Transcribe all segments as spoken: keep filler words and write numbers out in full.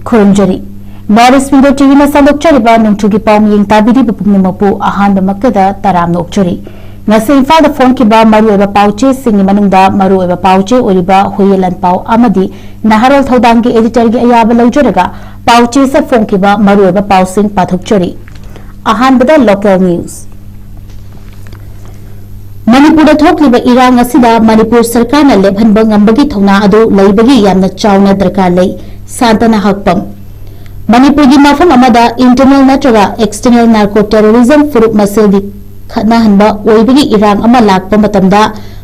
ꯈꯨꯔꯨꯝꯖꯔꯤ꯫ North East Window ꯇꯤꯚꯤꯅ ꯁꯟꯗꯣꯛꯆꯔꯤꯕ ꯅꯣꯡꯆꯨꯒꯤ ꯄꯥꯎ ꯃꯤꯌꯦꯡ ꯇꯥꯕꯤꯔꯤꯕ ꯄꯨꯝꯅꯃꯛꯄꯨ ꯑꯍꯥꯟꯕꯃꯛꯇꯗ ꯇꯔꯥꯝꯅ ꯑꯣꯛꯆꯔꯤ꯫ ꯉꯁꯤ ꯏꯝꯐꯥꯜꯗ ꯐꯣꯡꯈꯤꯕ ꯃꯔꯨꯑꯣꯏꯕ ꯄꯥꯎꯆꯦꯁꯤꯡꯒꯤ ꯃꯅꯨꯡꯗ ꯃꯔꯨꯑꯣꯏꯕ ꯄꯥꯎꯆꯦ ꯑꯣꯏꯔꯤꯕ ꯍꯨꯏꯌꯦꯟ ꯂꯥꯟꯄꯥꯎ ꯑꯃꯗꯤ ꯅꯍꯥꯔꯣꯜ ꯊꯧꯗꯥꯡꯒꯤ editorꯒꯤ ꯑꯌꯥꯕ ꯂꯧꯖꯔꯒ ꯄꯥꯎꯆꯦꯁꯤꯗ ꯐꯣꯡꯈꯤꯕ ꯃꯔꯨꯑꯣꯏꯕ ꯄꯥꯎꯁꯤꯡ ꯄꯥꯊꯣꯛꯆꯔꯤ꯫ ꯑꯍꯥꯟꯕꯗ local news꯫ ꯃꯅꯤꯄꯨꯔꯗ ꯊꯣꯛꯂꯤꯕ ꯏꯔꯥꯡ ꯑꯁꯤꯗ ꯃꯅꯤꯄꯨꯔ ꯁꯔꯀꯥꯔꯅ ꯂꯦꯞꯍꯟꯕ ꯉꯝꯕꯒꯤ ꯊꯧꯅꯥ ꯑꯗꯨ ꯂꯩꯕꯒꯤ ꯌꯥꯝꯅ ꯆꯥꯎꯅ ꯗꯔꯀꯥꯔ ꯂꯩ, ꯁꯥꯟꯇꯅ ꯍꯛꯄꯝ꯫ ꯃꯅꯤꯄꯨꯔꯒꯤ ꯃꯐꯝ ꯑꯃꯗ internal ꯅꯠꯇ꯭ꯔꯒ external narco terrorism ꯐꯨꯔꯨꯞ ꯃꯁꯦꯜꯒꯤ ꯈꯠꯅꯍꯟꯕ ꯑꯣꯏꯕꯒꯤ ꯏꯔꯥꯡ ꯑꯃ ꯂꯥꯛꯄ ꯃꯇꯝꯗ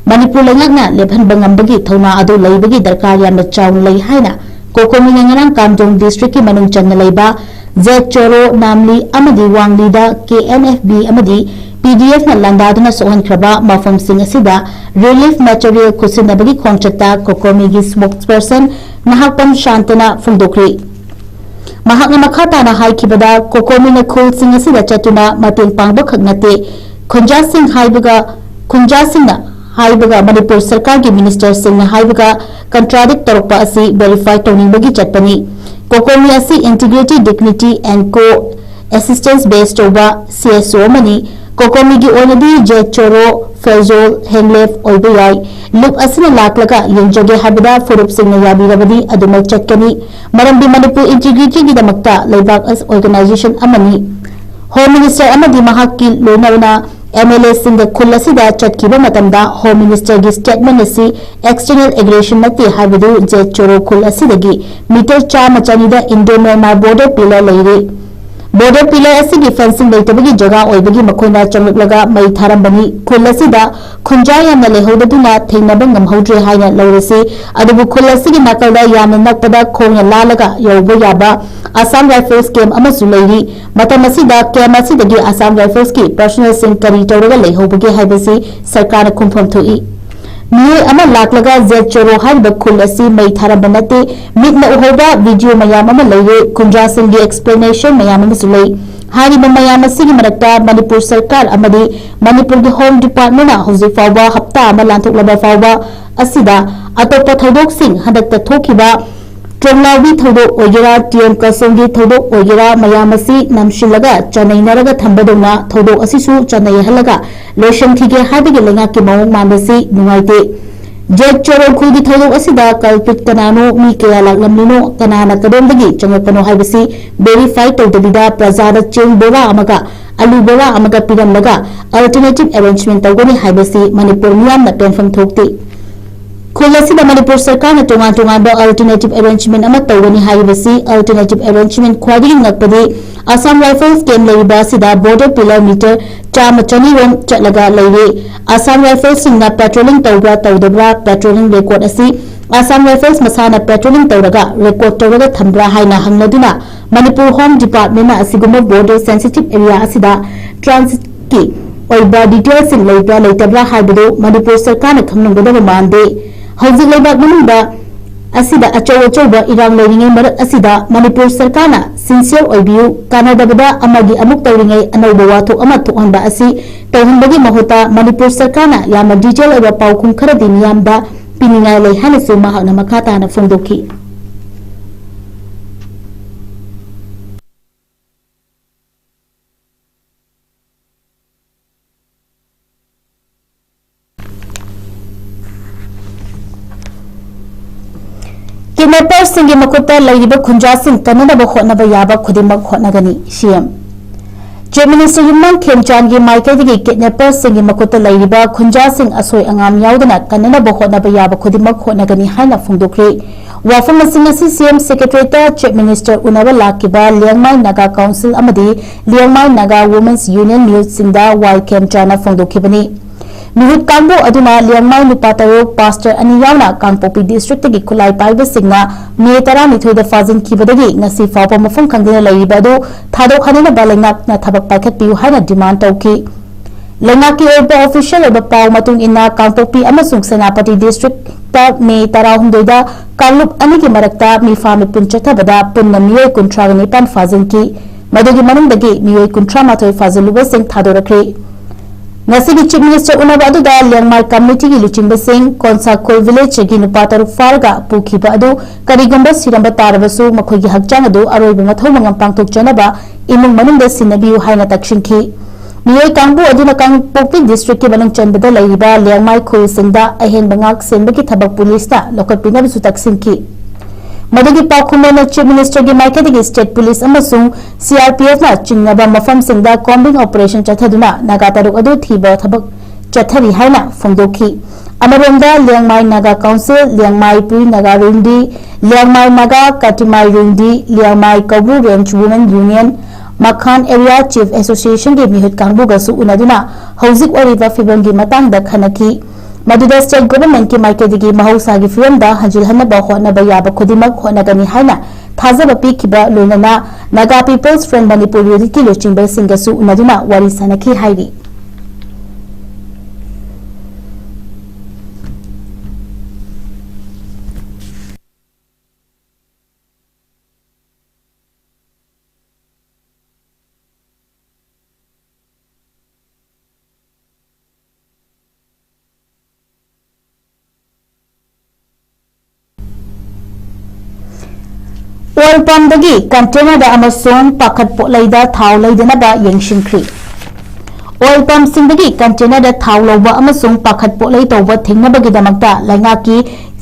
ꯃꯅꯤꯄꯨꯔ ꯂꯩꯉꯥꯛꯅ ꯂꯦꯞꯍꯟꯕ ꯉꯝꯕꯒꯤ ꯊꯧꯅꯥ ꯑꯗꯨ ꯂꯩꯕꯒꯤ ꯗꯔꯀꯥꯔ ꯌꯥꯝꯅ ꯆꯥꯎꯅ ꯂꯩ ꯍꯥꯏꯅ ꯀꯣꯀꯣꯃꯤꯅ ꯉꯔꯥꯡ ꯀꯥꯝꯖꯣꯡ districtꯀꯤ ꯃꯅꯨꯡ ꯆꯟꯅ ꯂꯩꯕ ꯖꯦꯠ ꯆꯣꯔꯣ, ꯅꯥꯝꯂꯤ ꯑꯃꯗꯤ ꯋꯥꯡꯂꯤꯗ KNFB ꯑꯃꯗꯤ PDFꯅ ꯂꯥꯟꯗꯥꯗꯨꯅ ꯁꯣꯛꯍꯟꯈ꯭ꯔꯕ ꯃꯐꯝꯁꯤꯡ ꯑꯁꯤꯗ relief material ꯈꯨꯠꯁꯤꯟꯅꯕꯒꯤ ꯈꯣꯡꯆꯠꯇ ꯀꯣꯀꯣꯃꯤꯒꯤ spokesperson ꯅꯍꯥꯛꯄꯝ ꯁꯥꯟꯇꯅ ꯐꯣꯡꯗꯣꯛꯈ꯭ꯔꯤ꯫ ꯃꯍꯥꯛꯅ ꯃꯈꯥ ꯇꯥꯅ ꯍꯥꯏꯈꯤꯕꯗ, ꯀꯣꯀꯣꯃꯤꯅ ꯈꯨꯜꯁꯤꯡ ꯑꯁꯤꯗ ꯆꯠꯇꯨꯅ ꯃꯇꯦꯡ ꯄꯥꯡꯕ ꯈꯛ ꯅꯠꯇꯦ, ꯈꯨꯟꯖꯥꯁꯤꯡ ꯍꯥꯏꯕꯒ, ꯈꯨꯟꯖꯥꯁꯤꯡꯅ ꯍꯥꯏꯕꯒ ꯃꯅꯤꯄꯨꯔ ꯁꯔꯀꯥꯔꯒꯤ ministerꯁꯤꯡꯅ ꯍꯥꯏꯕꯒ contradict ꯇꯧꯔꯛꯄ ꯑꯁꯤ verify ꯇꯧꯅꯤꯡꯕꯒꯤ ꯆꯠꯄꯅꯤ꯫ ꯀꯣꯀꯣꯃꯤ ꯑꯁꯤ integrity, dignity and co-existence base ꯇꯧꯕ CSO ꯑꯃꯅꯤ꯫ ꯀꯣꯀꯣꯃꯤꯒꯤ ꯑꯣꯏꯅꯗꯤ ꯖꯦꯠ ꯆꯣꯔꯣ, ꯐꯦꯖꯣꯜ, ꯍꯦꯡꯂꯦꯞ ꯑꯣꯏꯕ ꯌꯥꯏ꯫ ꯂꯨꯞ ꯑꯁꯤꯅ ꯂꯥꯛꯂꯒ ꯌꯦꯡꯖꯒꯦ ꯍꯥꯏꯕꯗ ꯐꯨꯔꯨꯞꯁꯤꯡꯅ ꯌꯥꯕꯤꯔꯕꯗꯤ ꯑꯗꯨꯃꯛ ꯆꯠꯀꯅꯤ꯫ ꯃꯔꯝꯗꯤ ꯃꯅꯤꯄꯨꯔ integrityꯒꯤꯗꯃꯛꯇ ꯂꯩꯕꯥꯛ ꯑꯁ-, organization ꯑꯃꯅꯤ꯫ Home Minister ꯑꯃꯗꯤ ꯃꯍꯥꯛꯀꯤ ꯂꯣꯏꯅꯅ MLAꯁꯤꯡꯒ ꯈꯨꯜ ꯑꯁꯤꯗ ꯆꯠꯈꯤꯕ ꯃꯇꯝꯗ Home Ministerꯒꯤ statement ꯑꯁꯤ external aggression ꯅꯠꯇꯦ ꯍꯥꯏꯕꯗꯨ ꯖꯦꯠ ꯆꯣꯔꯣ ꯈꯨꯜ ꯑꯁꯤꯗꯒꯤ meter ꯆꯥꯝꯃ ꯆꯅꯤꯗ Indo-Myanmar border pillar ꯂꯩꯔꯤ꯫ Border pillar ꯑꯁꯤꯒꯤ fencing ꯂꯩꯇꯕꯒꯤ ꯖꯒꯥ ꯑꯣꯏꯕꯒꯤ ꯃꯈꯣꯏꯅ ꯆꯪꯂꯛꯂꯒ ꯃꯩ ꯊꯥꯔꯝꯕꯅꯤ꯫ ꯈꯨꯜ ꯑꯁꯤꯗ ꯈꯨꯟꯖꯥ ꯌꯥꯝꯅ ꯂꯩꯍꯧꯗꯗꯨꯅ ꯊꯦꯡꯅꯕ ꯉꯝꯍꯧꯗ꯭ꯔꯦ ꯍꯥꯏꯅ ꯂꯧꯔꯁꯤ꯫ ꯑꯗꯨꯕꯨ ꯈꯨꯜ ꯑꯁꯤꯒꯤ ꯅꯥꯀꯜꯗ ꯌꯥꯝꯅ ꯅꯛꯄꯗ ꯈꯣꯡꯅ ꯂꯥꯜꯂꯒ ꯌꯧꯕ ꯌꯥꯕ Assam Rifles camp ꯑꯃꯁꯨ ꯂꯩꯔꯤ꯫ ꯃꯇꯝ ꯑꯁꯤꯗ camp ꯑꯁꯤꯗꯒꯤ Assam Riflesꯀꯤ personnelꯁꯤꯡ ꯀꯔꯤ ꯇꯧꯔꯒ ꯂꯩꯍꯧꯕꯒꯦ ꯍꯥꯏꯕꯁꯤ ꯁꯔꯀꯥꯔꯅ ꯈꯨꯝꯐꯝ ꯊꯣꯛꯏ꯫ ꯃꯤꯑꯣꯏ ꯑꯃ ꯂꯥꯛꯂꯒ ꯖꯦꯠ ꯆꯣꯔꯣ ꯍꯥꯏꯔꯤꯕ ꯈꯨꯜ ꯑꯁꯤ ꯃꯩ ꯊꯥꯔꯝꯕ ꯅꯠꯇꯦ꯫ ꯃꯤꯠꯅ ꯎꯍꯧꯕ video ꯃꯌꯥꯝ ꯑꯃ ꯂꯩꯔꯦ꯫ ꯈꯨꯟꯖꯥꯁꯤꯡꯒꯤ explanation ꯃꯌꯥꯝ ꯑꯃꯁꯨ ꯂꯩ꯫ ꯍꯥꯏꯔꯤꯕ ꯃꯌꯥꯝ ꯑꯁꯤꯒꯤ ꯃꯔꯛꯇ ꯃꯅꯤꯄꯨꯔ ꯁꯔꯀꯥꯔ ꯑꯃꯗꯤ ꯃꯅꯤꯄꯨꯔꯒꯤ Home Departmentꯅ ꯍꯧꯖꯤꯛ ꯐꯥꯎꯕ ꯍꯞꯇꯥ ꯑꯃ ꯂꯥꯟꯊꯣꯛꯂꯕ ꯐꯥꯎꯕ ꯑꯁꯤꯗ ꯑꯇꯣꯞꯄ ꯊꯧꯗꯣꯛꯁꯤꯡ ꯍꯟꯗꯛꯇ ꯊꯣꯛꯈꯤꯕ ꯄꯣꯡꯂꯥꯎꯕꯤ ꯊꯧꯗꯣꯛ ꯑꯣꯏꯒꯦꯔꯥ, ꯇꯤ ꯑꯦꯝ ꯀꯁꯣꯡꯒꯤ ꯊꯧꯗꯣꯛ ꯑꯣꯏꯒꯦꯔꯥ, ꯃꯌꯥꯝ ꯑꯁꯤ ꯅꯝꯁꯤꯜꯂꯒ ꯆꯅꯩꯅꯔꯒ ꯊꯝꯕꯗꯧꯅ ꯊꯧꯗꯣꯛ ꯑꯁꯤꯁꯨ ꯆꯅꯩꯍꯜꯂꯒ ꯂꯣꯏꯁꯤꯟꯈꯤꯒꯦ ꯍꯥꯏꯕꯒꯤ ꯂꯩꯉꯥꯛꯀꯤ ꯃꯑꯣꯡ ꯃꯥꯟꯕꯁꯤ ꯅꯨꯡꯉꯥꯏꯇꯦ꯫ ꯖꯦꯠ ꯆꯣꯔꯣꯡꯈꯨꯜꯒꯤ ꯊꯧꯗꯣꯛ ꯑꯁꯤꯗ culprit ꯀꯅꯥꯅꯣ, ꯃꯤ ꯀꯌꯥ ꯂꯥꯛꯂꯝꯂꯤꯅꯣ, ꯀꯅꯥꯅ ꯀꯗꯣꯝꯗꯒꯤ ꯆꯪꯂꯛꯄꯅꯣ ꯍꯥꯏꯕꯁꯤ verify ꯇꯧꯗꯕꯤꯗ ꯄ꯭ꯔꯖꯥꯗ ꯆꯦꯡ ꯕꯣꯔꯥ ꯑꯃꯒ ꯑꯂꯨ ꯕꯣꯔꯥ ꯑꯃꯒ ꯄꯤꯔꯝꯂꯒ alternative arrangement ꯇꯧꯒꯅꯤ ꯍꯥꯏꯕꯁꯤ ꯃꯅꯤꯄꯨꯔ ꯃꯤꯌꯥꯝꯅ ꯄꯦꯟꯐꯝ ꯊꯣꯛꯇꯦ꯫ ꯈꯨꯜ ꯑꯁꯤꯗ ꯃꯅꯤꯄꯨꯔ ꯁꯔꯀꯥꯔꯅ ꯇꯣꯉꯥꯟ ꯇꯣꯉꯥꯟꯕ alternative arrangement ꯑꯃ ꯇꯧꯒꯅꯤ ꯍꯥꯏꯔꯤꯕꯁꯤ alternative arrangement ꯈ꯭ꯋꯥꯏꯗꯒꯤ ꯉꯛꯄꯗꯤ Assam Rifles camp ꯂꯩꯔꯤꯕ ꯑꯁꯤꯗ border pillar meter ꯆꯥꯝꯃ ꯆꯅꯤꯔꯣꯝ ꯆꯠꯂꯒ ꯂꯩꯔꯤ꯫ Assam Riflesꯁꯤꯡꯅ patrolling ꯇꯧꯕ꯭ꯔꯥ ꯇꯧꯗꯕ꯭ꯔꯥ, patrolling record ꯑꯁꯤ Assam Rifles ꯃꯁꯥꯅ patrolling ꯇꯧꯔꯒ record ꯇꯧꯔꯒ ꯊꯝꯕ꯭ꯔꯥ ꯍꯥꯏꯅ ꯍꯪꯂꯗꯨꯅ ꯃꯅꯤꯄꯨꯔ Home Departmentꯅ ꯑꯁꯤꯒꯨꯝꯕ border sensitive area ꯑꯁꯤꯗ transitꯀꯤ ꯑꯣꯏꯕ detailꯁꯤꯡ ꯂꯩꯕ꯭ꯔꯥ ꯂꯩꯇꯕ꯭ꯔꯥ ꯍꯥꯏꯕꯗꯨ ꯃꯅꯤꯄꯨꯔ ꯁꯔꯀꯥꯔꯅ ꯈꯪꯂꯝꯒꯗꯕ ꯃꯥꯟꯗꯦ꯫ ꯍꯧꯖꯤꯛ ꯂꯩꯕꯥꯛ ꯃꯅꯨꯡꯗ ꯑꯁꯤꯗ ꯑꯆꯧ ꯑꯆꯧꯕ ꯏꯔꯥꯡ ꯂꯩꯔꯤꯉꯩ ꯃꯔꯛ ꯑꯁꯤꯗ ꯃꯅꯤꯄꯨꯔ ꯁꯔꯀꯥꯔꯅ sincere ꯑꯣꯏꯕꯤꯌꯨ, ꯀꯥꯟꯅꯗꯕꯗ ꯑꯃꯒꯤ ꯑꯃꯨꯛ ꯇꯧꯔꯤꯉꯩ ꯑꯅꯧꯕ ꯋꯥꯊꯣꯛ ꯑꯃ ꯊꯣꯛꯍꯟꯕ ꯑꯁꯤ ꯇꯧꯍꯟꯕꯒꯤ ꯃꯍꯨꯠꯇ ꯃꯅꯤꯄꯨꯔ ꯁꯔꯀꯥꯔꯅ ꯌꯥꯝꯅ detail ꯑꯣꯏꯕ ꯄꯥꯎꯈꯨꯝ ꯈꯔꯗꯤ ꯃꯤꯌꯥꯝꯗ ꯄꯤꯅꯤꯡꯉꯥꯏ ꯂꯩ ꯍꯥꯏꯅꯁꯨ ꯃꯍꯥꯛꯅ ꯃꯈꯥ ꯇꯥꯅ ꯐꯣꯡꯗꯣꯛꯈꯤ꯫ Kidnapperꯁꯤꯡꯒꯤ ꯃꯈꯨꯠꯇ ꯂꯩꯔꯤꯕ ꯈꯨꯟꯖꯥꯁꯤꯡ ꯀꯟꯅꯅꯕ ꯍꯣꯠꯅꯕ ꯌꯥꯕ ꯈꯨꯗꯤꯡꯃꯛ ꯍꯣꯠꯅꯒꯅꯤ, ꯁꯤ ꯑꯦꯝ꯫ Chief Minister ꯌꯨꯝꯅꯥꯝ ꯈꯦꯝꯆꯥꯟꯒꯤ ꯃꯥꯏꯀꯩꯗꯒꯤ kidnapperꯁꯤꯡꯒꯤ ꯃꯈꯨꯠꯇ ꯂꯩꯔꯤꯕ ꯈꯨꯟꯖꯥꯁꯤꯡ ꯑꯁꯣꯏ ꯑꯉꯥꯝ ꯌꯥꯎꯗꯅ ꯀꯟꯅꯅꯕ ꯍꯣꯠꯅꯕ ꯌꯥꯕ ꯈꯨꯗꯤꯡꯃꯛ ꯍꯣꯠꯅꯒꯅꯤ ꯍꯥꯏꯅ ꯐꯣꯡꯗꯣꯛꯈ꯭ꯔꯦ꯫ ꯋꯥꯐꯝ ꯑꯁꯤꯡ ꯑꯁꯤ ꯁꯤ ꯑꯦꯝ Secretariatꯇ Chief Minister ꯎꯅꯕ ꯂꯥꯛꯈꯤꯕ ꯂꯤꯌꯥꯡꯃꯥꯏ ꯅꯥꯒꯥ Council ꯑꯃꯗꯤ ꯂꯤꯌꯥꯡꯃꯥꯏ ꯅꯥꯒꯥ Women's Union ꯃꯤꯍꯨꯠꯁꯤꯡꯗ ꯋꯥꯏ ꯈꯦꯝꯆꯥꯟꯅ ꯐꯣꯡꯗꯣꯛꯈꯤꯕꯅꯤ꯫ ꯃꯤꯍꯨꯠ ꯀꯥꯡꯕꯨ ꯑꯗꯨꯅ ꯂꯤꯌꯥꯡꯃꯥꯏ ꯅꯨꯄꯥ ꯇꯔꯨꯛ, pastor ꯑꯅꯤ ꯌꯥꯎꯅ ꯀꯥꯡꯄꯣꯛꯄꯤ districtꯇꯒꯤ ꯈꯨꯠꯂꯥꯏ ꯄꯥꯏꯕꯁꯤꯡꯅ ꯃꯦ ꯇꯔꯥꯅꯤꯊꯣꯏꯗ ꯐꯥꯖꯤꯟꯈꯤꯕꯗꯒꯤ ꯉꯁꯤ ꯐꯥꯎꯕ ꯃꯐꯝ ꯈꯪꯗꯅ ꯂꯩꯔꯤꯕ ꯑꯗꯨ ꯊꯥꯗꯣꯛꯍꯟꯅꯕ ꯂꯩꯉꯥꯛꯅ ꯊꯕꯛ ꯄꯥꯏꯈꯠꯄꯤꯌꯨ ꯍꯥꯏꯅ demand ꯇꯧꯈꯤ꯫ ꯂꯩꯉꯥꯛꯀꯤ ꯑꯣꯏꯕ official ꯑꯣꯏꯕ ꯄꯥꯎ ꯃꯇꯨꯡ ꯏꯟꯅ, ꯀꯥꯡꯄꯣꯛꯄꯤ ꯑꯃꯁꯨꯡ ꯁꯦꯅꯥꯄꯇꯤ districtꯇ ꯃꯦ ꯇꯔꯥꯍꯨꯝꯗꯣꯏꯗ ꯀꯥꯡꯂꯨꯞ ꯑꯅꯤꯒꯤ ꯃꯔꯛꯇ ꯃꯤꯐꯥ ꯃꯤꯄꯨꯟ ꯆꯠꯊꯕꯗ ꯄꯨꯟꯅ ꯃꯤꯑꯣꯏ ꯀꯨꯟꯊ꯭ꯔꯥꯒ ꯅꯤꯄꯥꯟ ꯐꯥꯖꯤꯟꯈꯤ꯫ ꯃꯗꯨꯒꯤ ꯃꯅꯨꯡꯗꯒꯤ ꯃꯤꯑꯣꯏ ꯀꯨꯟꯊ꯭ꯔꯥ ꯃꯥꯊꯣꯏ ꯐꯥꯖꯤꯜꯂꯨꯕꯁꯤꯡ ꯊꯥꯗꯣꯔꯛꯈ꯭ꯔꯦ꯫ ꯉꯁꯤꯒꯤ Chief Minister ꯎꯅꯕ ꯑꯗꯨꯗ ꯂꯤꯌꯥꯡꯃꯥꯏ communityꯒꯤ ꯂꯨꯆꯤꯡꯕꯁꯤꯡ ꯀꯣꯟꯁꯥꯈꯣꯜ villageꯇꯒꯤ ꯅꯨꯄꯥ ꯇꯔꯨꯛ ꯐꯥꯔꯒ ꯄꯨꯈꯤꯕ ꯑꯗꯨ ꯀꯔꯤꯒꯨꯝꯕ ꯁꯤꯔꯝꯕ ꯇꯥꯔꯕꯁꯨ ꯃꯈꯣꯏꯒꯤ ꯍꯛꯆꯥꯡ ꯑꯗꯨ ꯑꯔꯣꯏꯕ ꯃꯊꯧ ꯃꯉꯝ ꯄꯥꯡꯊꯣꯛꯆꯅꯕ ꯏꯃꯨꯡ ꯃꯅꯨꯡꯗ ꯁꯤꯟꯅꯕꯤꯌꯨ ꯍꯥꯏꯅ ꯇꯛꯁꯤꯟꯈꯤ꯫ ꯃꯤꯑꯣꯏ ꯀꯥꯡꯕꯨ ꯑꯗꯨꯅ ꯀꯥꯡꯄꯣꯛꯄꯤ districtꯀꯤ ꯃꯅꯨꯡ ꯆꯟꯕꯗ ꯂꯩꯔꯤꯕ ꯂꯤꯌꯥꯡꯃꯥꯏ ꯈꯨꯜꯁꯤꯡꯗ ꯑꯍꯦꯟꯕ ꯉꯥꯛ ꯁꯦꯟꯕꯒꯤ ꯊꯕꯛ policeꯅ ꯂꯧꯈꯠꯄꯤꯅꯕꯁꯨ ꯇꯛꯁꯤꯟꯈꯤ꯫ ꯃꯗꯨꯒꯤ ꯄꯥꯎꯈꯨꯝ ꯑꯣꯏꯅ Chief Ministerꯒꯤ ꯃꯥꯏꯀꯩꯗꯒꯤ state police ꯑꯃꯁꯨꯡ CRPFꯅ ꯆꯤꯡꯅꯕ ꯃꯐꯝꯁꯤꯡꯗ combing operation ꯆꯠꯊꯗꯨꯅ ꯅꯥꯒꯥ ꯇꯔꯨꯛ ꯑꯗꯨ ꯊꯤꯕ ꯊꯕꯛ ꯆꯠꯊꯔꯤ ꯍꯥꯏꯅ ꯐꯣꯡꯗꯣꯛꯈꯤ꯫ ꯑꯃꯔꯣꯝꯗ ꯂꯤꯌꯥꯡꯃꯥꯏ Naga Council, ꯂꯤꯌꯥꯡꯃꯥꯏ ꯄ꯭ꯔꯤ ꯅꯥꯒꯥ ꯔꯨꯡꯗꯤ, ꯂꯤꯌꯥꯡꯃꯥꯏ ꯅꯥꯒꯥ ꯀꯥꯇꯤꯃꯥꯏ ꯔꯨꯡꯗꯤ, Liangmai Koubru Range Women Union, ꯃꯈꯥꯟ Area Chief Associationꯒꯤ ꯃꯤꯍꯨꯠ ꯀꯥꯡꯕꯨꯒꯁꯨ ꯎꯅꯗꯨꯅ ꯍꯧꯖꯤꯛ ꯑꯣꯏꯔꯤꯕ ꯐꯤꯕꯝꯒꯤ ꯃꯇꯥꯡꯗ ꯈꯟꯅꯈꯤ꯫ ꯃꯗꯨꯗ state governmentꯀꯤ ꯃꯥꯏꯀꯩꯗꯒꯤ ꯃꯍꯧꯁꯥꯒꯤ ꯐꯤꯕꯝꯗ ꯍꯟꯖꯤꯜꯍꯟꯅꯕ ꯍꯣꯠꯅꯕ ꯌꯥꯕ ꯈꯨꯗꯤꯡꯃꯛ ꯍꯣꯠꯅꯒꯅꯤ ꯍꯥꯏꯅ ꯊꯥꯖꯕ ꯄꯤꯈꯤꯕ ꯂꯣꯏꯅꯅ Naga People's Front Manipur unitꯀꯤ ꯂꯨꯆꯤꯡꯕꯁꯤꯡꯒꯁꯨ ꯎꯅꯗꯨꯅ ꯋꯥꯔꯤ ꯁꯥꯅꯈꯤ ꯍꯥꯏꯔꯤ꯫ Oil pumpꯗꯒꯤ containerꯗ ꯑꯃꯁꯨꯡ ꯄꯥꯈꯠ ꯄꯣꯠꯂꯩꯗ ꯊꯥꯎ ꯂꯩꯗꯅꯕ ꯌꯦꯡꯁꯤꯟꯈ꯭ꯔꯤ꯫ Oil pumpꯁꯤꯡꯗꯒꯤ containerꯗ ꯊꯥꯎ ꯂꯧꯕ ꯑꯃꯁꯨꯡ ꯄꯥꯈꯠ ꯄꯣꯠꯂꯩ ꯇꯧꯕ ꯊꯤꯡꯅꯕꯒꯤꯗꯃꯛꯇ ꯂꯩꯉꯥꯛꯀꯤ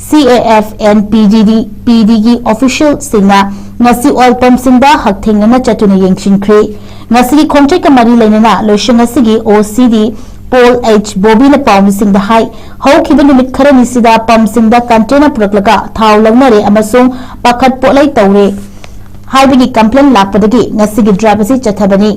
CAF and PDD, PDꯒꯤ officialꯁꯤꯡꯅ ꯉꯁꯤ oil pumpꯁꯤꯡꯗ ꯍꯛꯊꯦꯡꯅꯅ ꯆꯠꯇꯨꯅ ꯌꯦꯡꯁꯤꯟꯈ꯭ꯔꯤ꯫ ꯉꯁꯤꯒꯤ ꯈꯣꯡꯆꯠꯀ ꯃꯔꯤ ꯂꯩꯅꯅ ꯂꯣꯏꯁꯪ ꯑꯁꯤꯒꯤ OCD Paul H Bobbyꯅ ꯄꯥꯎꯃꯤꯁꯤꯡꯗ ꯍꯥꯏ, ꯍꯧꯈꯤꯕ ꯅꯨꯃꯤꯠ ꯈꯔꯅꯤꯁꯤꯗ pumpꯁꯤꯡꯗ containerꯅ ꯄꯨꯔꯛꯂꯒ ꯊꯥꯎ ꯂꯧꯅꯔꯦ ꯑꯃꯁꯨꯡ ꯄꯥꯈꯠ ꯄꯣꯠꯂꯩ ꯇꯧꯔꯦ ꯍꯥꯏꯕꯒꯤ complaint ꯂꯥꯛꯄꯗꯒꯤ ꯉꯁꯤꯒꯤ drive ꯑꯁꯤ ꯆꯠꯊꯕꯅꯤ꯫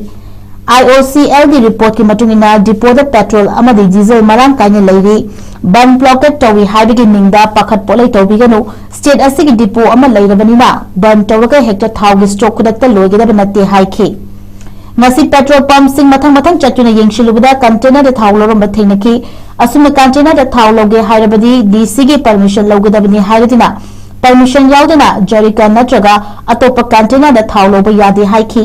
IOCLꯒꯤ reportꯀꯤ ꯃꯇꯨꯡ ꯏꯟꯅ, depotꯗ petrol ꯑꯃꯗꯤ diesel ꯃꯔꯥꯡ ꯀꯥꯏꯅ ꯂꯩꯔꯤ꯫ Bandh blockade ꯇꯧꯏ ꯍꯥꯏꯕꯒꯤ ꯃꯤꯡꯗ ꯄꯥꯈꯠ ꯄꯣꯠꯂꯩ ꯇꯧꯕꯤꯒꯅꯨ꯫ State ꯑꯁꯤꯒꯤ depot ꯑꯃ ꯂꯩꯔꯕꯅꯤꯅ, bandh ꯇꯧꯔꯒ ꯍꯦꯛꯇ ꯊꯥꯎꯒꯤ stock ꯈꯨꯗꯛꯇ ꯂꯣꯏꯒꯗꯕ ꯅꯠꯇꯦ ꯍꯥꯏꯈꯤ꯫ ꯉꯁꯤ petrol pumpꯁꯤꯡ ꯃꯊꯪ ꯃꯊꯪ ꯆꯠꯇꯨꯅ ꯌꯦꯡꯁꯤꯜꯂꯨꯕꯗ containerꯗ ꯊꯥꯎ ꯂꯧꯔꯝꯕ ꯊꯦꯡꯅꯈꯤ꯫ ꯑꯁꯨꯝꯅ containerꯗ ꯊꯥꯎ ꯂꯧꯒꯦ ꯍꯥꯏꯔꯕꯗꯤ DCꯒꯤ permission ꯂꯧꯒꯗꯕꯅꯤ ꯍꯥꯏꯔꯗꯨꯅ, permission ꯌꯥꯎꯗꯅ jerrycan ꯅꯠꯇ꯭ꯔꯒ ꯑꯇꯣꯞꯄ containerꯗ ꯊꯥꯎ ꯂꯧꯕ ꯌꯥꯗꯦ ꯍꯥꯏꯈꯤ꯫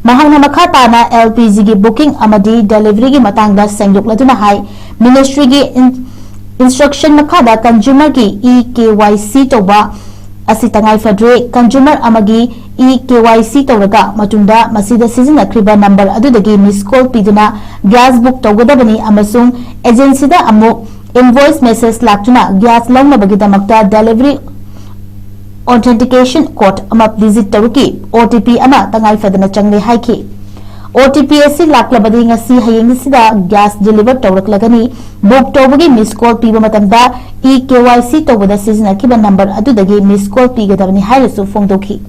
ꯃꯍꯥꯛꯅ ꯃꯈꯥ ꯇꯥꯅ L P G ꯒꯤ booking ꯑꯃꯗꯤ delivery ꯒꯤ ꯃꯇꯥꯡꯗ ꯁꯦꯡꯗꯣꯛꯂꯗꯨꯅ ꯍꯥꯏ, Ministry ꯒꯤ in-, instruction ꯃꯈꯥꯗ consumer ꯒꯤ e K Y C ꯇꯧꯕ ꯑꯁꯤ ꯇꯉꯥꯏ ꯐꯗ꯭ꯔꯦ꯫ Consumer ꯑꯃꯒꯤ e K Y C ꯇꯧꯔꯒ ꯃꯇꯨꯡꯗ ꯃꯁꯤꯗ ꯁꯤꯖꯤꯟꯅꯈ꯭ꯔꯤꯕ number ꯑꯗꯨꯗꯒꯤ miss call ꯄꯤꯗꯨꯅ gas book ꯇꯧꯒꯗꯕꯅꯤ ꯑꯃꯁꯨꯡ agency ꯗ ꯑꯃꯨꯛ invoice message ꯂꯥꯛꯇꯨꯅ gas ꯂꯧꯅꯕꯒꯤꯗꯃꯛꯇ delivery authentication code ꯑꯃ digit ꯇꯔꯨꯛꯀꯤ O T P ꯑꯃ ꯇꯉꯥꯏ ꯐꯗꯅ ꯆꯪꯂꯦ ꯍꯥꯏꯈꯤ꯫ O T P ꯑꯁꯤ ꯂꯥꯛꯂꯕꯗꯤ ꯉꯁꯤ ꯍꯌꯦꯡꯁꯤꯗ gas deliver ꯇꯧꯔꯛꯂꯒꯅꯤ꯫ Book ꯇꯧꯕꯒꯤ miss call ꯄꯤꯕ ꯃꯇꯝꯗ e K Y C ꯇꯧꯕꯗ ꯁꯤꯖꯤꯟꯅꯈꯤꯕ number ꯑꯗꯨꯗꯒꯤ miss call ꯄꯤꯒꯗꯕꯅꯤ ꯍꯥꯏꯅꯁꯨ ꯐꯣꯡꯗꯣꯛꯈꯤ꯫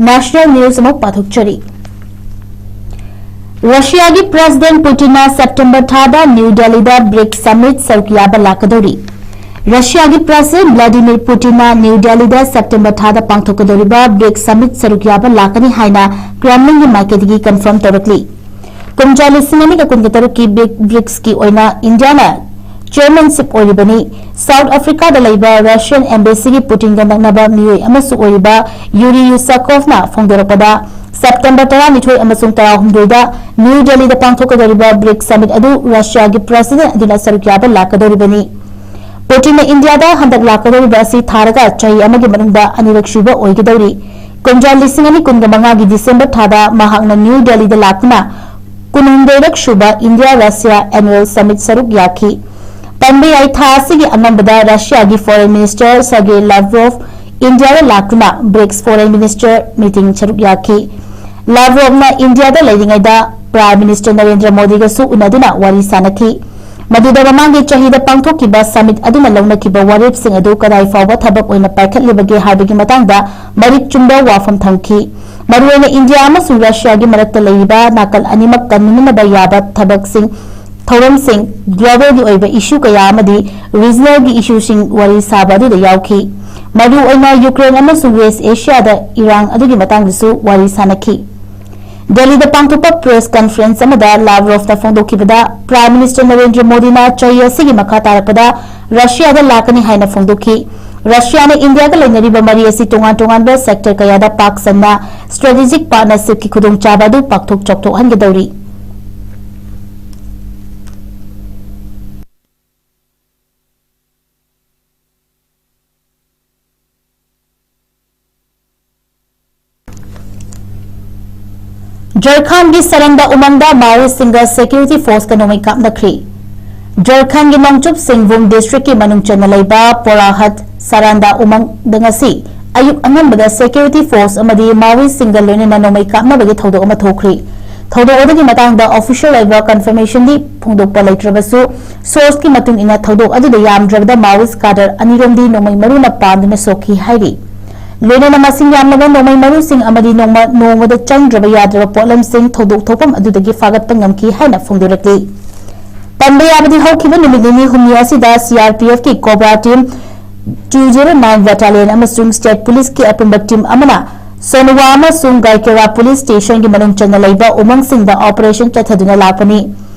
National news ꯑꯃꯨꯛ ꯄꯥꯊꯣꯛꯆꯔꯤ꯫ ꯔꯁꯤꯌꯥꯒꯤ President Putin ꯅ September ꯊꯥꯗ New Delhi ꯗ BRICS Summit ꯁꯔꯨꯛ ꯌꯥꯕ ꯂꯥꯛꯀꯗꯧꯔꯤ꯫ ꯔꯁꯤꯌꯥꯒꯤ President Vladimir Putin ꯅ New Delhi ꯗ September ꯊꯥꯗ ꯄꯥꯡꯊꯣꯛꯀꯗꯧꯔꯤꯕ BRICS Summit ꯁꯔꯨꯛ ꯌꯥꯕ ꯂꯥꯛꯀꯅꯤ ꯍꯥꯏꯅ Kremlin ꯒꯤ ꯃꯥꯏꯀꯩꯗꯒꯤ confirm ꯇꯧꯔꯛꯂꯤ꯫ ꯀꯨꯝꯖꯥ ꯂꯤꯁꯤꯡ ꯑꯅꯤꯒ ꯀꯨꯟꯒ ꯇꯔꯨꯛꯀꯤ BRICS ꯀꯤ ꯑꯣꯏꯅ ꯏꯟꯗꯤꯌꯥꯅ chairmanship ꯑꯣꯏꯔꯤꯕꯅꯤ꯫ South Africa ꯗ ꯂꯩꯕ Russian embassy ꯒꯤ Putin ꯒ ꯅꯛꯅꯕ ꯃꯤꯑꯣꯏ ꯑꯃꯁꯨ ꯑꯣꯏꯔꯤꯕ Yuri Ushakov ꯅ ꯐꯣꯡꯗꯣꯔꯛꯄꯗ, September ꯇꯔꯥꯅꯤꯊꯣꯏ ꯑꯃꯁꯨꯡ ꯇꯔꯥꯍꯨꯝꯗꯣꯏꯗ New Delhi ꯗ ꯄꯥꯡꯊꯣꯛꯀꯗꯧꯔꯤꯕ BRICS Summit ꯑꯗꯨ ꯔꯁꯤꯌꯥꯒꯤ President ꯑꯗꯨꯅ ꯁꯔꯨꯛ ꯌꯥꯕ ꯂꯥꯛꯀꯗꯧꯔꯤꯕꯅꯤ꯫ Putin ꯅ ꯏꯟꯗꯤꯌꯥꯗ ꯍꯟꯗꯛ ꯂꯥꯛꯀꯗꯧꯔꯤꯕ ꯑꯁꯤ ꯊꯥꯔꯒ ꯆꯍꯤ ꯑꯃꯒꯤ ꯃꯅꯨꯡꯗ ꯑꯅꯤꯔꯛ ꯁꯨꯕ ꯑꯣꯏꯒꯗꯧꯔꯤ꯫ ꯀꯨꯝꯖꯥ ꯂꯤꯁꯤꯡ ꯑꯅꯤ ꯀꯨꯟꯒ ꯃꯉꯥꯒꯤ December ꯊꯥꯗ ꯃꯍꯥꯛꯅ New Delhi ꯗ ꯂꯥꯛꯇꯨꯅ ꯀꯨꯟꯍꯨꯝꯗꯣꯏꯔꯛ ꯁꯨꯕ India Russia Annual Summit ꯁꯔꯨꯛ ꯌꯥꯈꯤ꯫ ꯄꯟꯕ ꯌꯥꯏ, ꯊꯥ ꯑꯁꯤꯒꯤ ꯑꯉꯟꯕꯗ ꯔꯁꯤꯌꯥꯒꯤ Foreign Minister Sergei Lavrov ꯏꯟꯗꯤꯌꯥꯗ ꯂꯥꯛꯇꯨꯅ BRICS Foreign Minister meeting ꯁꯔꯨꯛ ꯌꯥꯈꯤ꯫ Lavrov ꯅ ꯏꯟꯗꯤꯌꯥꯗ ꯂꯩꯔꯤꯉꯩꯗ Prime Minister ꯅꯔꯦꯟꯗ꯭ꯔ ꯃꯣꯗꯤꯒꯁꯨ ꯎꯅꯗꯨꯅ ꯋꯥꯔꯤ ꯁꯥꯅꯈꯤ꯫ ꯃꯗꯨꯗ ꯃꯃꯥꯡꯒꯤ ꯆꯍꯤꯗ ꯄꯥꯡꯊꯣꯛꯈꯤꯕ summit ꯑꯗꯨꯅ ꯂꯧꯅꯈꯤꯕ ꯋꯥꯔꯦꯞꯁꯤꯡ ꯑꯗꯨ ꯀꯗꯥꯏ ꯐꯥꯎꯕ ꯊꯕꯛ ꯑꯣꯏꯅ ꯄꯥꯏꯈꯠꯂꯤꯕꯒꯦ ꯍꯥꯏꯕꯒꯤ ꯃꯇꯥꯡꯗ ꯃꯔꯤꯛ ꯆꯨꯝꯕ ꯋꯥꯐꯝ ꯊꯝꯈꯤ꯫ ꯃꯔꯨꯑꯣꯏꯅ ꯏꯟꯗꯤꯌꯥ ꯑꯃꯁꯨꯡ ꯔꯁꯤꯌꯥꯒꯤ ꯃꯔꯛꯇ ꯂꯩꯔꯤꯕ ꯅꯥꯀꯜ ꯑꯅꯤꯃꯛ ꯀꯟꯃꯤꯟꯅꯕ ꯌꯥꯕ ꯊꯕꯛꯁꯤꯡ ꯊꯧꯔꯝꯁꯤꯡ, ꯒ꯭ꯂꯣꯕꯦꯜꯒꯤ ꯑꯣꯏꯕ ꯏꯁꯨ ꯀꯌꯥ ꯑꯃꯗꯤ ꯔꯤꯖꯅꯦꯜꯒꯤ ꯏꯁꯨꯁꯤꯡ ꯋꯥꯔꯤ ꯁꯥꯕ ꯑꯗꯨꯗ ꯌꯥꯎꯈꯤ꯫ ꯃꯔꯨꯑꯣꯏꯅ ꯌꯨꯀ꯭ꯔꯦꯟ ꯑꯃꯁꯨꯡ ꯋꯦꯁ ꯑꯦꯁꯤꯌꯥꯗ ꯏꯔꯥꯡ ꯑꯗꯨꯒꯤ ꯃꯇꯥꯡꯗꯁꯨ ꯋꯥꯔꯤ ꯁꯥꯅꯈꯤ꯫ ꯗꯦꯜꯂꯤꯗ ꯄꯥꯡꯊꯣꯛꯄ ꯄ꯭ꯔꯦꯁ ꯀꯟꯐꯔꯦꯟꯁ ꯑꯃꯗ ꯂꯥꯚꯔꯣꯐꯅ ꯐꯣꯡꯗꯣꯛꯈꯤꯕꯗ, ꯄ꯭ꯔꯥꯏꯝ ꯃꯤꯅꯤꯁꯇꯔ ꯅꯔꯦꯟꯗ꯭ꯔ ꯃꯣꯗꯤꯅ ꯆꯍꯤ ꯑꯁꯤꯒꯤ ꯃꯈꯥ ꯇꯥꯔꯛꯄꯗ ꯔꯁꯤꯌꯥꯗ ꯂꯥꯛꯀꯅꯤ ꯍꯥꯏꯅ ꯐꯣꯡꯗꯣꯛꯈꯤ꯫ ꯔꯁꯤꯌꯥꯅ ꯏꯟꯗꯤꯌꯥꯒ ꯂꯩꯅꯔꯤꯕ ꯃꯔꯤ ꯑꯁꯤ ꯇꯣꯉꯥꯟ ꯇꯣꯉꯥꯟꯕ ꯁꯦꯛꯇꯔ ꯀꯌꯥꯗ ꯄꯥꯛ ꯁꯟꯅ ꯁ꯭ꯇ꯭ꯔꯦꯇꯦꯖꯤꯛ ꯄꯥꯔꯠꯅꯔꯁꯤꯞꯀꯤ ꯈꯨꯗꯣꯡꯆꯥꯕ ꯑꯗꯨ ꯄꯥꯛꯊꯣꯛ ꯆꯥꯎꯊꯣꯛꯍꯟꯒꯗꯧꯔꯤ꯫ ꯖꯔꯈꯥꯟꯒꯤ ꯁꯔꯟꯗꯥ ꯎꯃꯪꯗ ꯃꯥꯑꯣꯏꯁꯤꯡꯒ ꯁꯦꯀ꯭ꯌꯨꯔꯤꯇꯤ ꯐꯣꯔꯁꯀ ꯅꯣꯡꯃꯩ ꯀꯥꯞꯅꯈ꯭ꯔꯤ꯫ ꯖꯔꯈꯥꯟꯒꯤ ꯅꯣꯡꯆꯨꯞ ꯁꯤꯡꯚꯨꯝ ꯗꯤꯁꯇ꯭ꯔꯤꯛꯀꯤ ꯃꯅꯨꯡ ꯆꯟꯅ ꯂꯩꯕ ꯄꯣꯔꯥꯍꯠ ꯁꯔꯥꯟꯗꯥ ꯎꯃꯪꯗ ꯉꯁꯤ ꯑꯌꯨꯛ ꯑꯉꯟꯕꯗ ꯁꯦꯀ꯭ꯌꯨꯔꯤꯇꯤ ꯐꯣꯔꯁ ꯑꯃꯗꯤ ꯃꯥꯑꯣꯏꯁꯤꯡꯒ ꯂꯣꯏꯅꯅ ꯅꯣꯡꯃꯩ ꯀꯥꯞꯅꯕꯒꯤ ꯊꯧꯗꯣꯛ ꯑꯃ ꯊꯣꯛꯈ꯭ꯔꯤ꯫ ꯊꯧꯗꯣꯛ ꯑꯗꯨꯒꯤ ꯃꯇꯥꯡꯗ ꯑꯣꯐꯤꯁꯤꯌꯦꯜ ꯑꯣꯏꯕ ꯀꯟꯐꯔꯃꯦꯁꯟꯗꯤ ꯐꯣꯡꯗꯣꯛꯄ ꯂꯩꯇ꯭ꯔꯕꯁꯨ, ꯁꯣꯔꯁꯀꯤ ꯃꯇꯨꯡ ꯏꯟꯅ ꯊꯧꯗꯣꯛ ꯑꯗꯨꯗ ꯌꯥꯝꯗ꯭ꯔꯕꯗ ꯃꯥꯑꯣꯏꯁ ꯀꯥꯗꯔ ꯑꯅꯤꯔꯣꯝꯗꯤ ꯅꯣꯡꯃꯩ ꯃꯔꯨꯅ ꯄꯥꯟꯗꯨꯅ ꯁꯣꯛꯈꯤ ꯍꯥꯏꯔꯤ꯫ ꯂꯣꯏꯅꯅ ꯃꯁꯤꯡ ꯌꯥꯝꯂꯕ ꯅꯣꯡꯃꯩ ꯃꯔꯨꯁꯤꯡ ꯑꯃꯗꯤ ꯅꯣꯡꯃ ꯅꯣꯡꯃꯗ ꯆꯪꯗ꯭ꯔꯕ ꯌꯥꯗ꯭ꯔꯕ ꯄꯣꯠꯂꯝꯁꯤꯡ ꯊꯧꯗꯣꯛ ꯊꯣꯛꯐꯝ ꯑꯗꯨꯗꯒꯤ ꯐꯥꯒꯠꯄ ꯉꯝꯈꯤ ꯍꯥꯏꯅ ꯐꯣꯡꯗꯣꯔꯛꯂꯤ꯫ ꯄꯟꯕ ꯌꯥꯕꯗꯤ, ꯍꯧꯈꯤꯕ ꯅꯨꯃꯤꯠ ꯅꯤꯅꯤ ꯍꯨꯝꯅꯤ ꯑꯁꯤꯗ ꯁꯤ ꯑꯥꯔ ꯄꯤ ꯑꯦꯐꯀꯤ cobra team two zero nine battalion ꯑꯃꯁꯨꯡ ꯁ꯭ꯇꯦꯠ ꯄꯨꯂꯤꯁꯀꯤ ꯑꯄꯨꯟꯕ ꯇꯤꯝ ꯑꯃꯅ ꯁꯣꯅꯨꯋꯥ ꯑꯃꯁꯨꯡ ꯒꯥꯏꯀꯦꯔꯥ ꯄꯨꯂꯤꯁ ꯁ꯭ꯇꯦꯁꯟꯒꯤ ꯃꯅꯨꯡ ꯆꯟꯅ ꯂꯩꯕ ꯎꯃꯪꯁꯤꯡꯗ ꯑꯣꯄꯔꯦꯁꯟ ꯆꯠꯊꯗꯨꯅ ꯂꯥꯛꯄꯅꯤ꯫